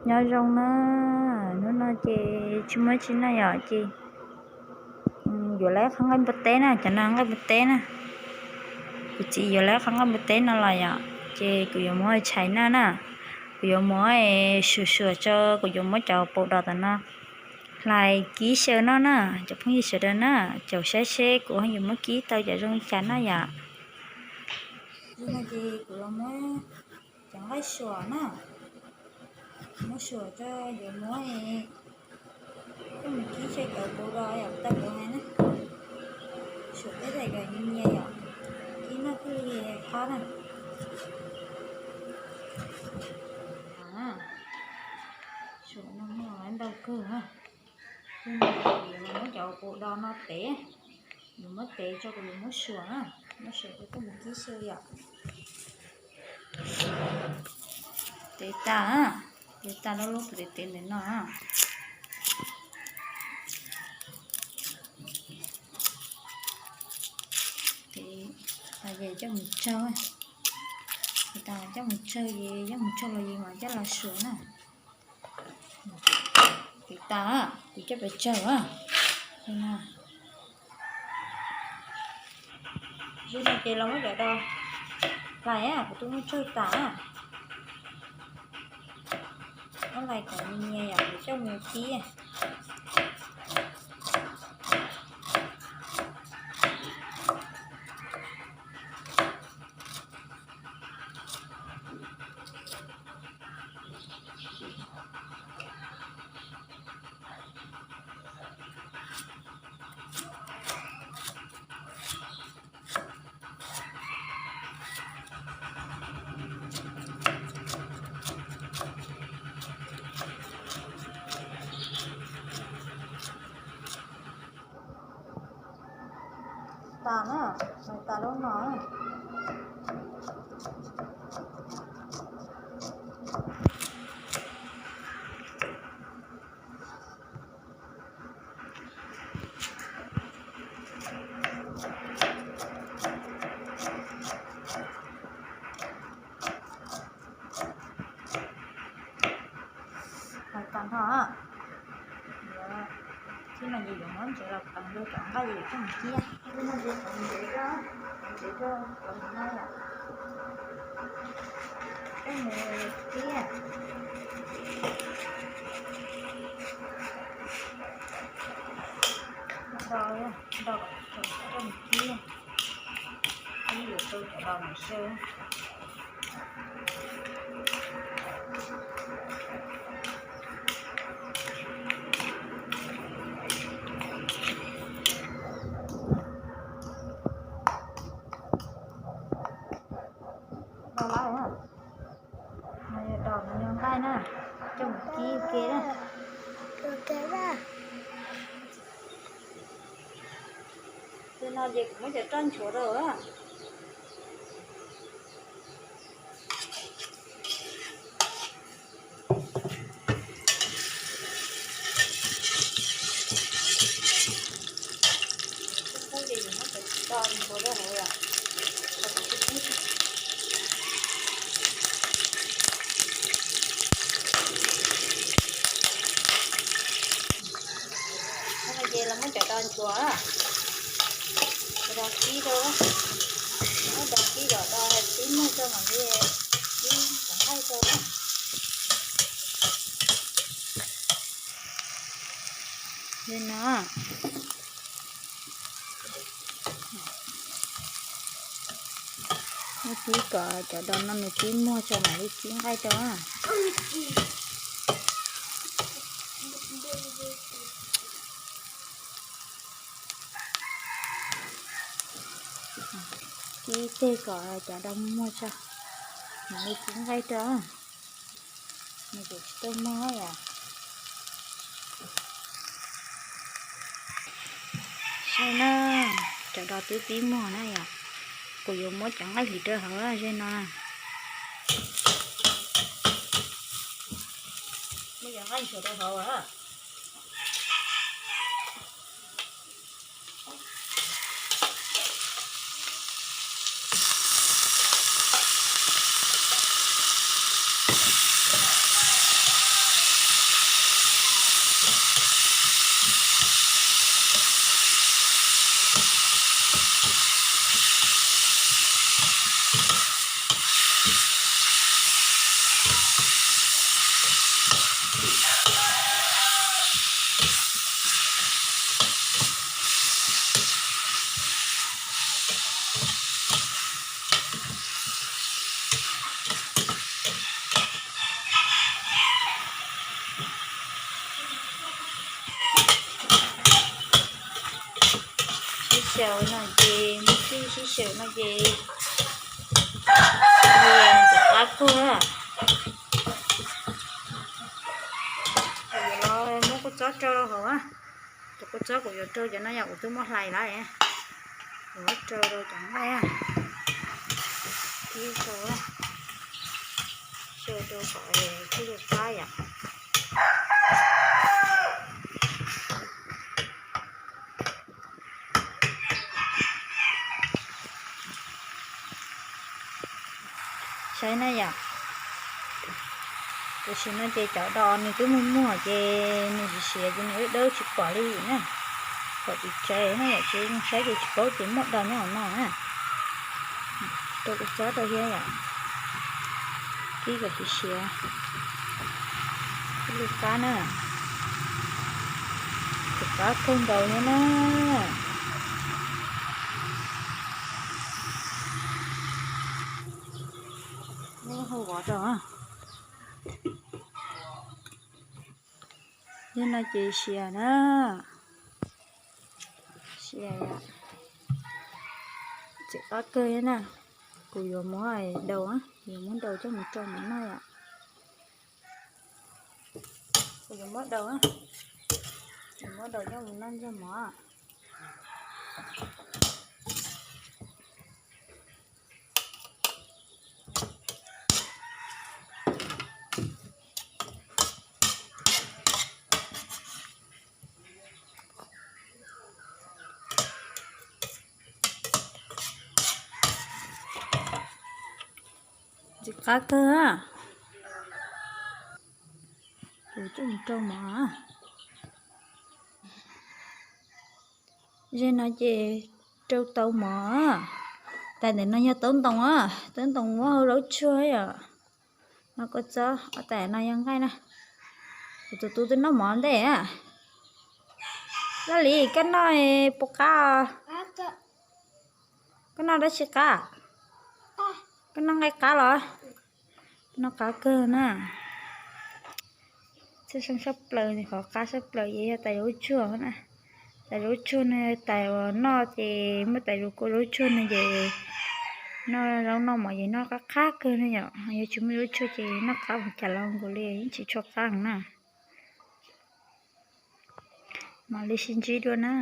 Nyob zoo na, hnub no ces tsis muaj tsi noj yom, ces yuav lawv qhov nqaij npua teb na, cov no nqaij npua teb na. Kuv txiv yuav lawv qhov nqaij npua teb no los yom, ces kuv yuav muab tshais noj na. Kuv yuav muab suam suam tso, kuv yuav muab cov paus dos tom no hlais kib xyaw noj na. Cov phooj ywg sawv daws na, caum saib seb kuv yuav muab kib tau cov zoo li cas noj yom. Ces kuv yuav muab cov nqaij suam na, muab suam tso, yuav muab coj mus kib xyaw cov paus dos yom, tau kuv hais na. Suam peb thaim kom nyias nyias yom, kib noj thiaj li qab na. Suam no muaj ntau kawg na. Ces kuv yuav muab cov paus dos no tev, yuav muab tev tso, kuv yuav muab suam na, muab suam tso coj mus kib xyaw yom. Tev tas, tev tas lub lub kuv tev tev ntawm no. Tev tas ces coj mus tsawg, tev tas coj mus tsawg ces coj mus tsawg los yus mam coj los suam na. Tev tas, kuv coj pes tsawg a. Zoo no ces los muab cov dos hlais, kuv twb muab tsawg tas. Muab hlais kom nyias yom, kuv coj mus kib. Tas na, tas lub no. Hais tag nrho, thiab no ces yuav muab ntsev los qees rau cov nqaij ces yuav coj mus kib. Thiab no ces qees ntsev rau, qees ntsev rau cov no yom, coj mus kib. Do, do, coj mus kib, kib yuav rau cov dos mus xyaw. Dos lawm, no yog dos, no yog nqaij na, coj mus kib ua ke na. Li no ces kuv muab cov roj nchuav rau. Kub kub ces yuav muab cov dos nchuav rau hauv yom. Ces los muab cov dos nchuav, cov dos kib rau, muab dos kib kom dos tib muag rau mam li kib cov nqaij rau. Li no. Muab kib kom cov dos no nws tib muag tso mam li kib nqaij rau. Kib teg kom cov dos muag tso mam li kib nqaij rau. Nws kuj tsis tau muag yom. Saib na, cov dos twb tib muag na yom. Kuv yuav muab cov nqaij hliv rau hauv ze no. Muab cov nqaij hliv rau hauv. Xyaw no ces muab sib sib xyaw no ces ntxim qab kawg. Kuv yuav los muab kua txob rau rau hauv. Cov kua txob kuv yuav rau cov no yom, kuv twb muab hlais lawm. Kuv muab rau rau cov nqaij, kib rau, xyaw rau kom thiaj li qab yom. Saib na yom. Tam sim no ces cov dos nws twb muag muag ces nws siav siav ces nws dawb dawb tsis pom li na. Pom tsis tsev na yom, ces saib ces tsis paub ces muaj dos nyob hauv no na. Rau kua txob rau thiab yom. Kib kom siav siav. Ib lub qab na. Tus qab kawg nkaus thiab na. Neb hu vov rau. Yog no ces siav na. Siav yom. Ntxim qab kawg thiab na. Kuv yuav muab daus, yuav muab daus coj mus rau mov noj yom. Kuv yuav muab daus, yuav muab daus coj mus noj ntsej mov. Ntxim qab kawg. Kuv coj mus rau mov. Zeg no ces rau tau mov. Tais ntawm no yog taub ntoos, taub ntoos muab hau zaub tsuag yom. No kua txob, tais no yog nqaij na. Kuv tus tub twb noj mov ntej. Laj Lis, koj noj puas qab? Koj noj dab tsi qab? Koj noj nqaij qab los? Noj qab kawg na. Txhaj xeeb sab plaws, qhov qab sab plaws ces yog tais zaub tsuag na. Tais zaub tsuag no tais uas noj ces muaj tais zaub kua zaub tsuag no ces noj zaub noj mov ces noj qab qab kawg na yom. Yog tsis muaj zaub tsuag ces noj qab mus cas los nkaus li yeej tsis tshua qab na. Mam li sib ntsib dua na.